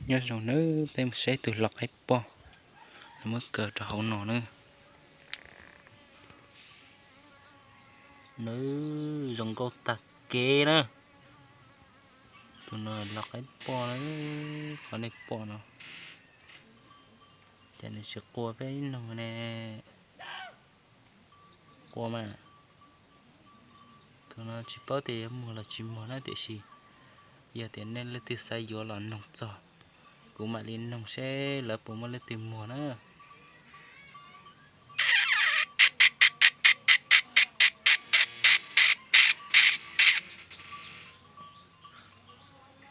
Nyob zoo nawb, peb mus saib tus los qaib poj, lawv muab kaw rau hauv no nawb. Nawb, zoo nkauj tag kev na. Tus no los qaib poj na, qhov nej pom no. Cas nws tsis qua peb ib noog ne? Qua mas. Tus no tsis paub tias yuav muag los tsis muag na, tiam sis yog tias nej leej twg xav yuav los noog txog, kuv mam li noog seb lawv puas muaj leej twg muag na.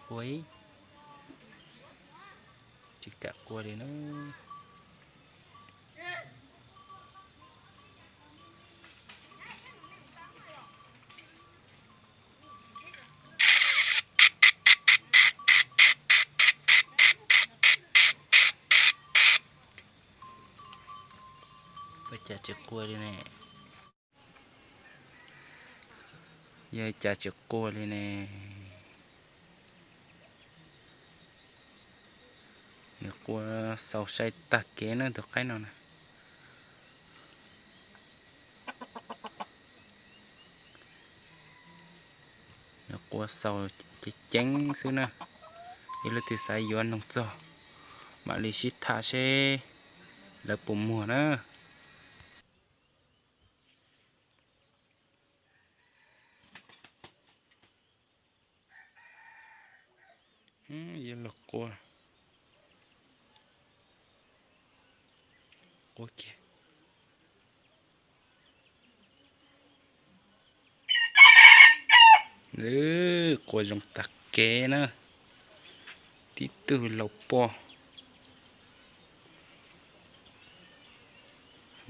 Qua ib, tsis kam qua li na. Ua cas tsis qua li ne? Yog cas tsis qua li ne? Nws qua xaus sai tag kev na tus qaib no na. Nws qua xaus ceev ceev xwb na. Yog leej twg xav yuav noog txog, mam li sib tham seb lawv puas muag na. Yuav los qua, qua kiag. Qua zoo tag kev na. Tib tug laus poj.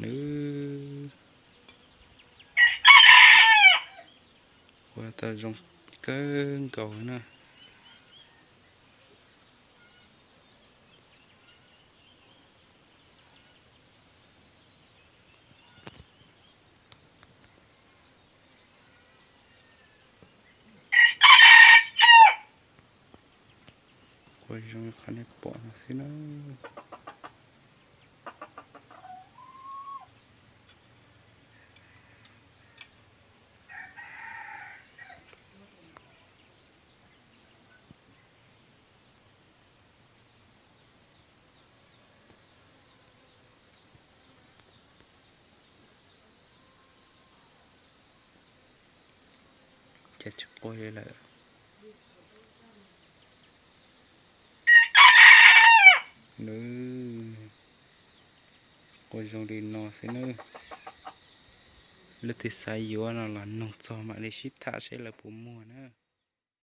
Nws qua tau zoo kawg nkaus na. Qua zoo qhov nej pom no xwb na. Cas tsis qua li lawm. Nws qua zoo li no xwb nawb. Leej twg xav yuav no los noog txog mam li sib tham seb lawv puas muag na.